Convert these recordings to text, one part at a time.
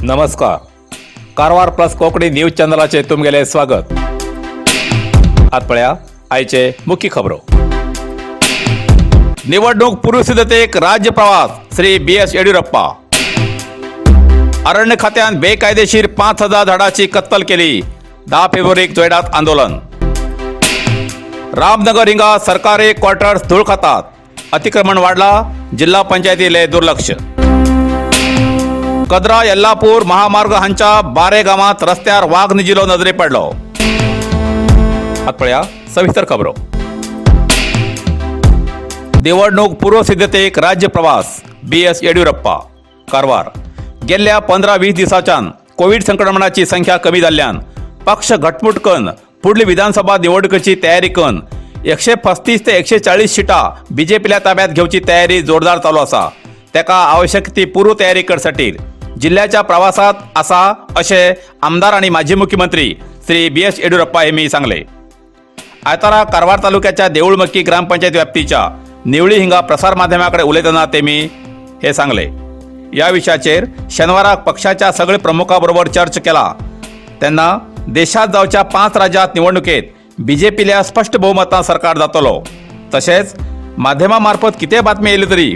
नमस्कार, Karwar plus Konkani news चॅनलाचे तुमगेले स्वागत. आत पळया आयचे मुख्य खबरो. निवडणूक पूर्वसिद्धतेक राज्य प्रवास श्री बी एस येडियुरप्पा. अरण्य खात्यान बेकायदेशीर 5000 झाडाची कत्तल केली. 10 फेब्रुवारीक जोयडात आंदोलन. रामनगर हिंगा सरकारी क्वार्टर्स धूळ खातात, अतिक्रमण वाढला, जिल्हा पंचायतीले दुर्लक्ष. कद्रा यल्लापूर महामार्ग हांच्या बारे गावात रस्त्यार वाघ निजिलो नजरे पडलो. आत पळया सविस्तर खबरो. निवडणूक पूर्वसिद्धतेक राज्य प्रवास बी एस येडियुरप्पा. कारवार. गेल्ल्या 15-20 दिसाच्यान कोविड संक्रमणाची संख्या कमी जाल्ल्यान पक्ष घटमूट कन फुडली विधानसभा निवडणुकीची तयारी कन 135 ते 140 शिटा बीजेपील्या ताब्यात घेवची तयारी जोरदार चालू आसा. तेका आवश्यक ती पूर्व तयारी करसाठी जिल्ह्याच्या प्रवासात आसा, अशें आमदार आणि माजी मुख्यमंत्री श्री बी एस येडियुरप्पा यांनी सांगले. आयतारा कारवार तालुक्याच्या देऊळमक्की ग्रामपंचायत व्याप्तीच्या निवळी हिंगा प्रसार माध्यमाकडे उलयतना तेमी हे सांगले. या विशयाचेर शेनवाराक पक्षाच्या सगळे प्रमुखाबरोबर चर्चा केला तेन्ना देशात जावच्या 5 राज्यात निवडणुकेत बीजेपील्या स्पष्ट बहुमतान सरकार जातलो. तशेंच माध्यमा मार्फत कितें बातमी येयली तरी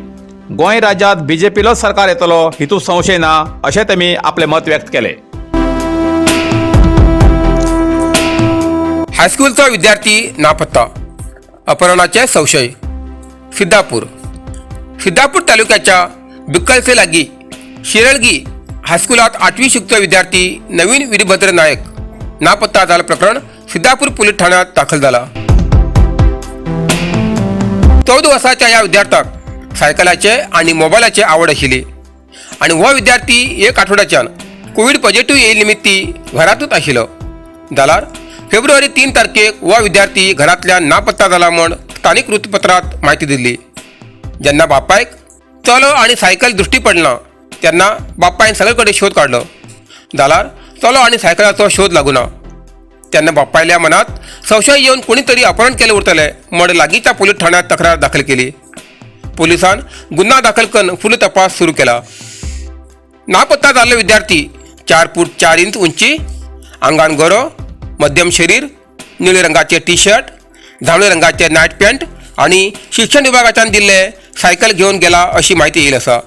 गोंय राज्यात बीजेपीलोच सरकार येतलो हितूंत संशय ना, अशें तेमी आपलें मत व्यक्त केलें. हायस्कूलचा विद्यार्थी नापत्ता, अपहरणाचे संशय. सिद्धापूर. सिद्धापूर तालुक्याच्या बिक्कलचे लागी शिरळगी हायस्कुलात आठवी शिकतो विद्यार्थी नवीन वीरभद्र नायक नापत्ता झाला प्रकरण सिद्धापूर पोलीस ठाण्यात दाखल झाला. 14 वर्षाच्या या विद्यार्थ्याक सायकलाचे आणि मोबायलाचे आवड आशिल्ली आणि हो विद्यार्थी एक आठवड्याच्यान कोविड पॉझिटिव्ह येईल निमित्ती घरातूच आशिल्लो. जाल्यार फेब्रुवारी 3 तारखेक हो विद्यार्थी घरांतल्यान नापत्ता जाला म्हण स्थानीक वृत्तपत्रात म्हायती दिल्ली. जेन्ना बापायक चलो आनी सायकल दृश्टी पडना तेन्ना बापायन सगळे कडेन शोध काडलो, जाल्यार चलो आनी सायकलाचो शोध लागूना. तेन्ना बापायल्या मनात संशय येवन कोणी तरी अपहरण केलें उरतलें म्हण लागींच्या पोलीस ठाण्यात तक्रार दाखल केली. पोलिसान गुन्हा दाखल करून फुडलो तपास सुरू केला. नापत्ता जाल्लो विद्यार्थी 4 फूट 4 इंच उंची, आंगान गोरो, मध्यम शरीर, निळे रंगाचे टी शर्ट, जांभळे रंगाचे नायट पॅन्ट आणि शिक्षण विभागाच्यान दिल्ले सायकल घेवन गेला अशी माहिती येईल आसा.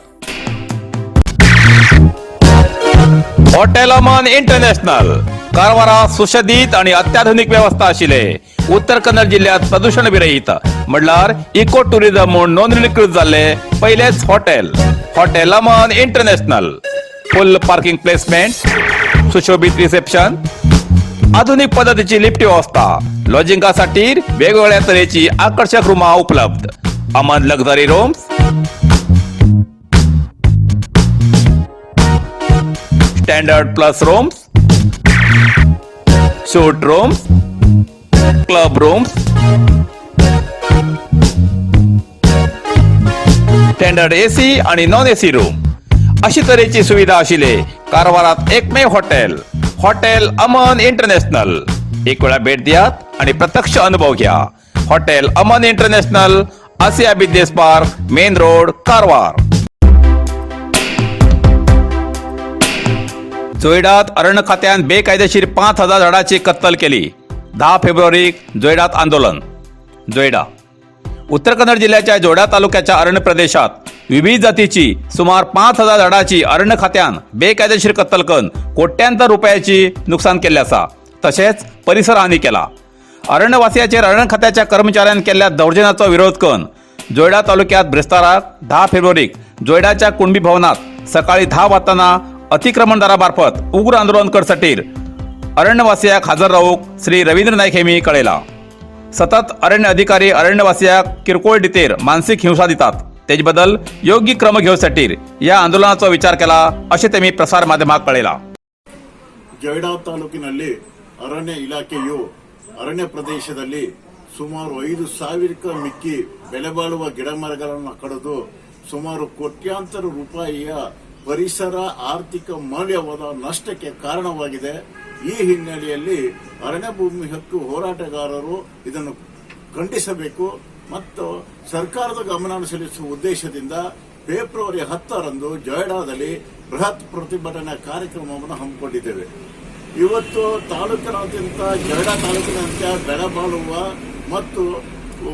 हॉटेल अमन इंटरनॅशनल कारवारा सुशोभित आणि अत्याधुनिक व्यवस्था आशिल्ले, उत्तर कन्नड जिल्ह्यात प्रदूषण विरहित म्हणल्यार इको टुरिझम म्हूण नोंदणीकृत जाल्ले पयलेच hotel, hotel Aman international. Full parking placement, सुशोभित रिसेप्शन, आधुनिक पद्धतीची लिफ्ट व्यवस्था, लॉजिंगासाठी वेगवेगळ्या तऱ्हेची आकर्षक रूमा उपलब्ध. Aman luxury rooms, standard plus rooms, suite rooms, club rooms, standard AC आणि नॉन एसी रूम अशी तऱ्हेची सुविधा आशिल्ले कारवारात एकमेव हॉटेल, हॉटेल अमन इंटरनॅशनल. एक वेळा भेट दियात आणि प्रत्यक्ष अनुभव घ्या. Hotel Aman international, Asia business park, main road, Karwar. जोयडात अरण्य खात्यान बेकायदेशीर 5000 झाडाची कत्तल केली. 10 फेब्रुवारीक जोयडात आंदोलन. जोयडा. उत्तर कन्नड जिल्ह्याच्या जोयडा तालुक्याच्या अरण्य प्रदेशात विविध जातीची सुमार 5000 झाडाची अरण्य खात्यान बेकायदेशीर कत्तल करून कोट्यांतर रुपयाची नुकसान केल्ले आसा. तशेंच परिसर हानी केला. अरण्यवासियाचेर अरण्य खात्याच्या कर्मचाऱ्यान केल्ल्या दौर्जन्याचो विरोध करून जोयडा तालुक्यात ब्रेस्ताराक 10 फेब्रुवारीक जोयडाच्या कुणबी भवनात सकाळी 10 वाजताना अतिक्रमणदारामार्फत उग्र आंदोलन करसाठी अरण्यवासियाक हजर रावूक श्री रवींद्र नाईक हेमी कळयला. सतत अरण्य अधिकारी अरण्यवासियाक किरकोळ डितेर मानसीक हिंसा दितात, तेज बदल योग्य क्रम घेवसाठी या आंदोलनाचो विचार केला, अशें तेमी प्रसार माध्यमाक कळयला. ಜೊಯ್ಡಾ ತಾಲೂಕಿನಲ್ಲಿ ಅರಣ್ಯ ಇಲಾಖೆಯು ಅರಣ್ಯ ಪ್ರದೇಶದಲ್ಲಿ ಸುಮಾರು 5000ಕ್ಕ ಮಿಕ್ಕಿ ಬೆಲೆ ಬಾಳುವ ಗಿಡ ಮರಗಳನ್ನು ಕಡಿದು ಸುಮಾರು ಕೋಟ್ಯಾಂತರ ರೂಪಾಯಿಯ ಪರಿಸರ ಆರ್ಥಿಕ ಮೌಲ್ಯವಾದ ನಷ್ಟಕ್ಕೆ ಕಾರಣವಾಗಿದೆ. ಈ ಹಿನ್ನೆಲೆಯಲ್ಲಿ ಅರಣ್ಯ ಭೂಮಿ ಹಕ್ಕು ಹೋರಾಟಗಾರರು ಇದನ್ನು ಖಂಡಿಸಬೇಕು ಮತ್ತು ಸರ್ಕಾರದ ಗಮನ ಸೆಳೆಸುವ ಉದ್ದೇಶದಿಂದ ಫೆಬ್ರವರಿ 10ರಂದು ಜೊಯ್ಡಾದಲ್ಲಿ ಬೃಹತ್ ಪ್ರತಿಭಟನಾ ಕಾರ್ಯಕ್ರಮವನ್ನು ಹಮ್ಮಿಕೊಂಡಿದ್ದೇವೆ. ಇವತ್ತು ತಾಲೂಕಿನಾದ್ಯಂತ, ಜೊಯ್ಡಾ ತಾಲೂಕಿನಾದ್ಯಂತ ಬೆಲೆ ಬಾಳುವ ಮತ್ತು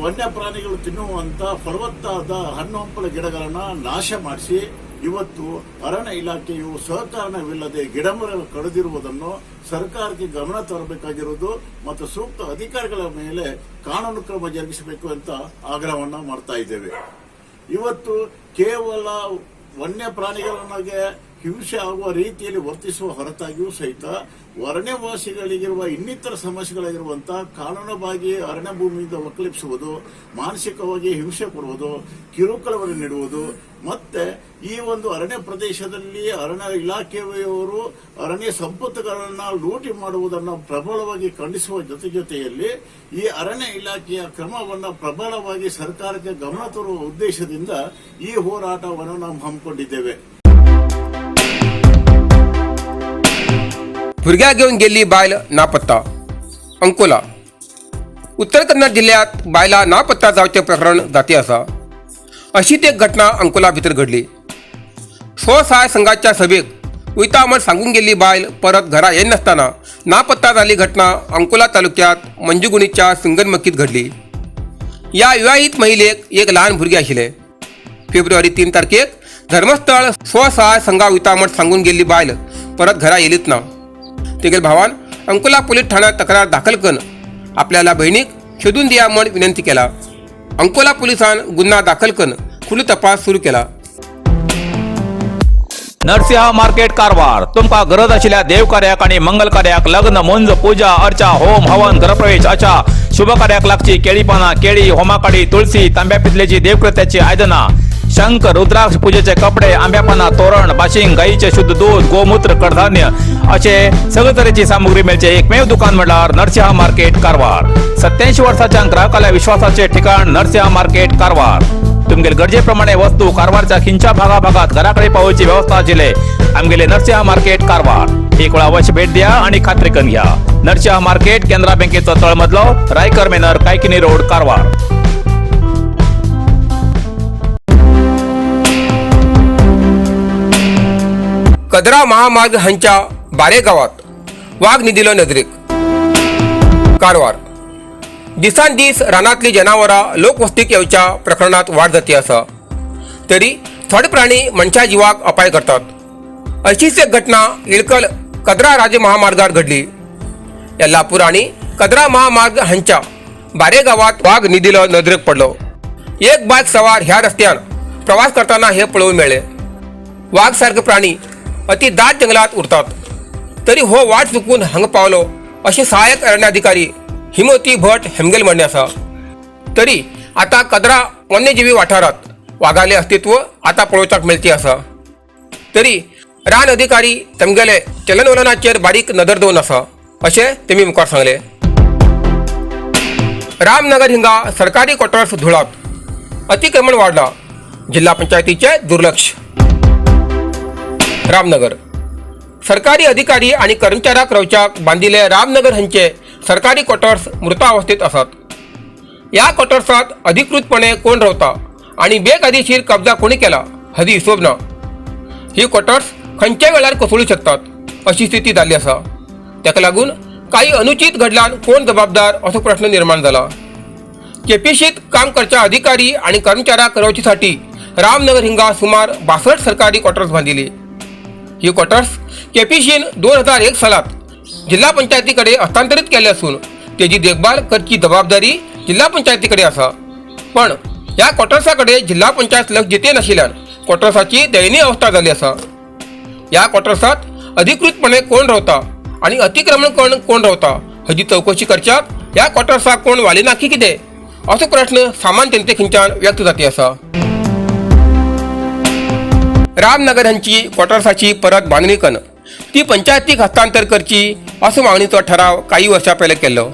ವನ್ಯ ಪ್ರಾಣಿಗಳು ತಿನ್ನುವಂತ ಫಲವತ್ತಾದ ಹಣ್ಣು ಹಂಪಲ ಗಿಡಗಳನ್ನು ನಾಶ ಮಾಡಿಸಿ, ಇವತ್ತು ಅರಣ್ಯ ಇಲಾಖೆಯು ಸಹಕಾರವಿಲ್ಲದೆ ಗಿಡಮರಗಳು ಕಡಿದಿರುವುದನ್ನು ಸರ್ಕಾರಕ್ಕೆ ಗಮನ ತರಬೇಕಾಗಿರುವುದು ಮತ್ತು ಸೂಕ್ತ ಅಧಿಕಾರಿಗಳ ಮೇಲೆ ಕಾನೂನು ಕ್ರಮ ಜರುಗಿಸಬೇಕು ಅಂತ ಆಗ್ರಹವನ್ನು ಮಾಡ್ತಾ ಇದ್ದೇವೆ. ಇವತ್ತು ಕೇವಲ ವನ್ಯ ಪ್ರಾಣಿಗಳಿಗೆ ಹಿಂಸೆ ಆಗುವ ರೀತಿಯಲ್ಲಿ ವರ್ತಿಸುವ ಹೊರತಾಗಿಯೂ ಸಹಿತ ಅರಣ್ಯವಾಸಿಗಳಿಗಿರುವ ಇನ್ನಿತರ ಸಮಸ್ಯೆಗಳಾಗಿರುವಂತಹ ಕಾನೂನುಬಾಗಿ ಅರಣ್ಯ ಭೂಮಿಯಿಂದ ಒಕ್ಕಲಿಪಿಸುವುದು, ಮಾನಸಿಕವಾಗಿ ಹಿಂಸೆ ಕೊಡುವುದು, ಕಿರುಕುಳವನ್ನು ನೀಡುವುದು, ಮತ್ತೆ ಈ ಒಂದು ಅರಣ್ಯ ಪ್ರದೇಶದಲ್ಲಿ ಅರಣ್ಯ ಇಲಾಖೆಯವರು ಅರಣ್ಯ ಸಂಪತ್ತುಗಳನ್ನು ಲೂಟಿ ಮಾಡುವುದನ್ನು ಪ್ರಬಲವಾಗಿ ಖಂಡಿಸುವ ಜೊತೆ ಜೊತೆಯಲ್ಲಿ ಈ ಅರಣ್ಯ ಇಲಾಖೆಯ ಕ್ರಮವನ್ನು ಪ್ರಬಲವಾಗಿ ಸರ್ಕಾರಕ್ಕೆ ಗಮನ ತರುವ ಉದ್ದೇಶದಿಂದ ಈ ಹೋರಾಟವನ್ನು ನಾವು ಹಮ್ಮಿಕೊಂಡಿದ್ದೇವೆ. भुरग्याक घेवन गेल्ली बायल नापत्ता. अंकोला, उत्तर कन्नड जिल्ह्यात बायलां नापत्ता जावचें प्रकरण जाती आसा. अशीच एक घटना अंकोला भितर घडली. स्वसहाय संघाच्या सभेक वयता म्हण सांगून गेल्ली बायल परत घरा येनासतना नापत्ता जाल्ली घटना अंकोला तालुक्यात मंजुगुणीच्या सिंगनमक्कीत घडली. ह्या विवाहीत महिलेक एक ल्हान भुरगें आशिल्लें. फेब्रुवारी 3 तारखेक धर्मस्थळ स्वसहाय संघा वयता म्हण सांगून गेल्ली बायल परत घरा येयलीच ना. तेगेल भावान अंकोला पोलीस ठाण्यात तक्रार दाखल करून आपल्याला बहिणीक शोधून दिया म्हण विनंती केला. अंकोला पोलिसान गुन्हा दाखल करून फुडलो तपास सुरू केला. नरसिंहा मार्केट, कारवार. तुमकां गरज आशिल्ल्या देवकार्याक आणि मंगल कार्याक, लग्न, मुंज, पूजा अर्चा, होम हवन, गृहप्रवेश अशा शुभ कार्याक लागची केळी पानां, केळी, होमाकाडी, तुळसी, तांब्या पितलेची देवकृत्याची आयदनां, शंख, रुद्राक्ष, पूजेचे कपडे, आंब्या पानां, तोरण, बाशिंग, गाईचे शुद्ध दूध, गोमूत्र, कडधान्य असे सगळे तरेची सामुग्री मेळचे एकमेव दुकान म्हणल्यार नरसिंहा मार्केट, कारवार. 87 वर्साच्या ग्राहकाला विश्वासाचे ठिकाण नरसिंहा मार्केट, कारवार. तुमगेले गरजेप्रमाणे वस्तू कारवारच्या खिंच्या भागाभागात घराकडे पावोवची व्यवस्था आशिल्ले आमगेले नरसिंहा मार्केट, कारवार. एक वेळा अवश्य भेट द्या आणि खात्री करून घ्या. नरसिंहा मार्केट, केनरा बँकेचो तळमजलो, रायकर मेनर, कायकिनी रोड, कारवार. कदरा महामार्ग हांच्या बारे गावात वाग निदिलो नजरेक. कारवार, दिसान दीस रानांतली जनावरां लोकवस्तीक येवच्या प्रकरणात वाड जाती आसा, तरी थोडे प्राणी मनशा जिवाक अपाय करतात. अशीच एक घटना इळकल कदरा राज महामार्गार घडली. येल्लापूर आणि कदरा महामार्ग हांच्या बारे गावात वाग निदिलो नदरेक पडलो. एक बायक सवार ह्या रस्त्यान प्रवास करताना हे पळोवंक मेळ्ळे. वाग सारखे प्राणी अति दाट जंगलात उरतात, तरी हो वाट चुकून हांगा पावलो अशें सहाय्यक अरण्याधिकारी हिमवती भट हेमगेल म्हणणें आसा. तरी आता कदरा वन्यजीवी वाठारात वागाले अस्तित्व आता पळोवपाक मेळती आसा, तरी रान अधिकारी तेमगेले चलनवलनाचेर बारीक नदर दवरून आसा अशें तेमी मुखार सांगलें. रामनगर हिंगा सरकारी क्वॉर्टर्स धुळात अतिक्रमण वाढला, जिल्हा पंचायतीचे दुर्लक्ष. रामनगर, सरकारी अधिकारी आणि कर्मचाऱ्याक रावच्याक बांदिल्ले रामनगर हांचे सरकारी क्वॉर्टर्स मृतावस्थेत आसात. ह्या क्वॉर्टर्सात अधिकृतपणे कोण रावता आणि बेकायदेशीर कब्जा कोणी केला हाजी हिशोब ना. ही क्वॉर्टर्स खंयच्याय वेळार कोसळू शकतात अशी स्थिती जाल्ली आसा. ताका लागून काही अनुचित घडल्यान कोण जबाबदार असो प्रश्न निर्माण जाला. केपीसीत काम करच्या अधिकारी आणि कर्मचाऱ्याक रावचेसाठी रामनगर हिंगा सुमार 62 सरकारी क्वॉर्टर्स बांदिली. ही क्वॉर्टर्स केपीसीन 2001 सालात जिल्हा पंचायतीकडे हस्तांतरित केले असून तेजी देखभाल करची जबाबदारी जिल्हा पंचायतीकडे आसा. पण ह्या क्वॉर्टर्साकडे जिल्हा पंचायत लक्ष दिते नाशिल्ल्यान क्वॉर्टर्साची दयनीय अवस्था जाल्ली आसा. ह्या क्वॉर्टर्सात अधिकृतपणे कोण रावता आणि अतिक्रमण कोण कोण रावता हाजी चवकशी करच्याक ह्या क्वॉर्टर्साक कोण वाली ना की कितें असो प्रश्न सामान्य जनते खंयच्यान व्यक्त जाती आसा. रामनगर हांची क्वॉर्टर्साची परत बांदणी कन्न ती पंचायतीक हस्तांतर करची असो मागणीचो ठराव काही वर्सां पयलीं केल्लो,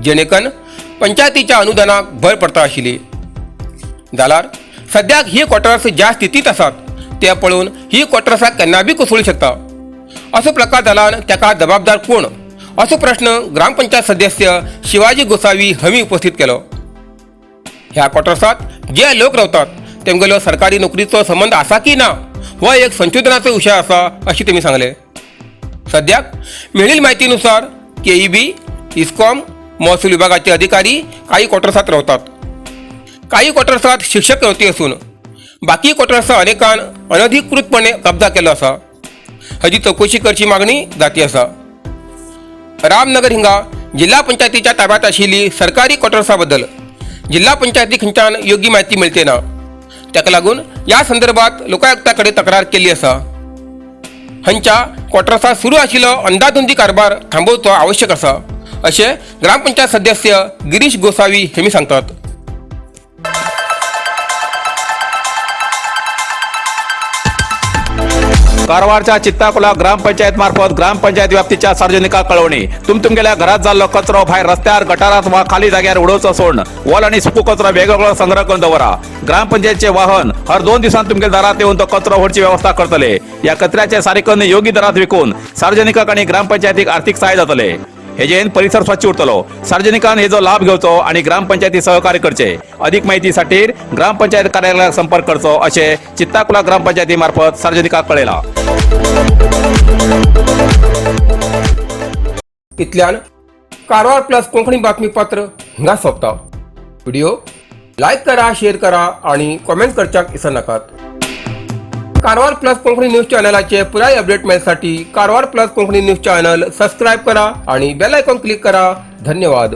जेणेकरून पंचायतीच्या अनुदानाक भर पडता आशिल्ली. जाल्यार सद्याक ही क्वॉर्टर्स ज्या स्थितीत आसात ते पळोवन ही क्वॉर्टर्सां केन्ना बी कोसळूं शकता. असो प्रकार जाल्यान ताका जबाबदार कोण असो प्रश्न ग्रामपंचायत सदस्य शिवाजी गोसावी हमी उपस्थित केलो. ह्या क्वॉर्टर्सात जे लोक रावतात तेमगेलो सरकारी नोकरीचो संबंद आसा की ना हो एक संशोधनाचो विशय आसा अशें तेमी सांगलें. सद्याक मेळिल्ले म्हायतीनुसार केईबी, इस्कॉम, महसूल विभागाचे अधिकारी काही क्वॉर्टर्सात रावतात. काही क्वॉर्टर्सात शिक्षक रावती असून बाकी क्वॉर्टर्सा अनेकान अनधिकृतपणे कब्जा केलो आसा. हाजी चवकशी करची मागणी जाती आसा. रामनगर हिंगा जिल्हा पंचायतीच्या ताब्यात आशिल्ली सरकारी क्वॉर्टर्सा बद्दल जिल्हा पंचायती खंयच्यान योग्य म्हायती मेळते ना. ताका लागून ह्या संदर्भात लोकायुक्ता कडेन तक्रार केल्ली आसा. हांच्या क्वॉर्टर्सात सुरू आशिल्लो अंदाधुंदी कारभार थांबोवचो आवश्यक आसा अशें ग्रामपंचायत सदस्य गिरीश गोसावी हेमी सांगतात. कारवारच्या चित्ताकुला ग्रामपंचायत मार्फत ग्रामपंचायत व्याप्तीच्या सार्वजनिकांक कळवणी. तुमगेल्या घरात जाल्लो कचरो भायर रस्त्यार, गटारात वा खाली जाग्यार उडोवचो सोडून वल आणि सुको कचरो वेगवेगळो संग्रह करून दवरा. ग्रामपंचायतचे वाहन हर 2 दिवसांत तुमगेल्या दारात येऊन तो कचरो व्हरची व्यवस्था करतले. या कचऱ्याचे सारीकरण योग्य दरात विकून सार्वजनिकांक आणि ग्रामपंचायतीक आर्थिक सहाय्य जातले. हेजेन परिसर स्वच्छ उरतलो. सार्वजनिकान हेजो लाभ घेवचो आणि ग्रामपंचायती सहकार्य करचे. अधिक माहितीसाठी ग्रामपंचायत कार्यालयाक संपर्क करचो असे चित्ताकुला ग्रामपंचायती मार्फत सार्वजनिकांक कळयला. इतल्यान कारवार प्लस कोंकणी बातमीपत्र हिंगा सोंपता. व्हिडिओ लायक करा, शेअर करा आणि कॉमेंट करच्याक विसरनाकात. कारवार प्लस कोंकणी न्यूज चॅनलाचे पुराय update मेळसाठी Karwar plus Konkani news channel subscribe करा आणि बेल आयकॉन क्लिक करा. धन्यवाद.